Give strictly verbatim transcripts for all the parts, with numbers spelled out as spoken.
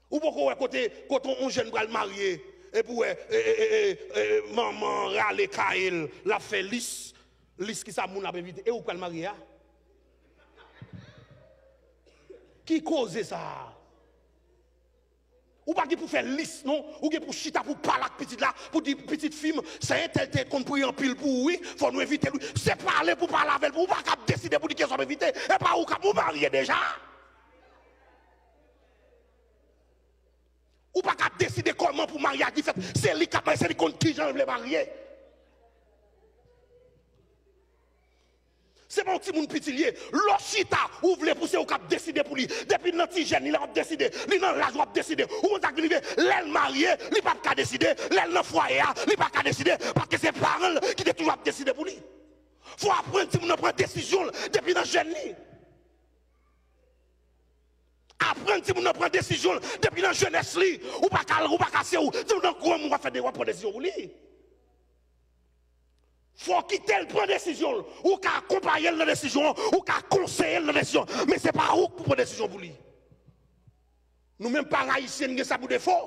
Ou poko wè kote, kote yon jèn pral marye, epi w wè, e, e, e, e, e, manman an rale kaye l, l ap fè lis, lis ki sa moun ap envite, e ou k pral marye a? Ki koze sa a? Ou pa gen pou fè lis non, ou gen pou chita pou pale ak pitit la, pou di pitit fi m, sè entèl te konn priye anpil pou ou wi, fò nou envite l wi. Se pale pou pale avè l, ou pa kab deside pou di kiyès w ap envite, e pa ou k ap, ou marye deja. Ou pa ka deside kòman pou maryaj li fèt. Se li k ap marye, se li konn kijan l vle marye. Se pa yon timoun piti l ye. Lè w chita, ou vle pou se ou k ap deside pou li. Depi nan ti jèn li la w ap deside. Li nan laj w ap deside. Ou konn sa k vin rive? Lè l marye, li p ap ka deside. Lè l nan fwaye a, li pa ka deside. Paske se paran l ki te toujou ap deside pou li. Fò w aprann timoun nan pran desizyon l depi nan jèn li. Aprann timoun nan pran desizyon l depi nan jenès li. Ou pa ka, ou pa ka se ou. Timoun nan granmoun w ap fè de, w ap pran desizyon pou li. Fò w kite l pran desizyon l. Ou ka akonpaye l nan desizyon an, ou ka konseye l nan desizyon an. Men se pa ou k pou pran desizyon pou li. Nou menm paran ayisyen n gen sa pou defo.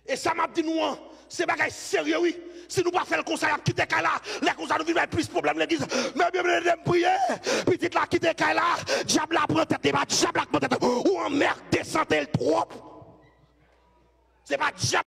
E sa m ap di nou an, se bagay serye wi. Si nou pa fè l konsa, y ap kite kay la. Lè konsa nou vin bay plis pwoblèm legliz. Men byen ede m priye. Pitit la kite kay la. Dyab la pran tèt li. E pa dyab la k pran tèt. Ou anmède sante l twòp. Se pa dyab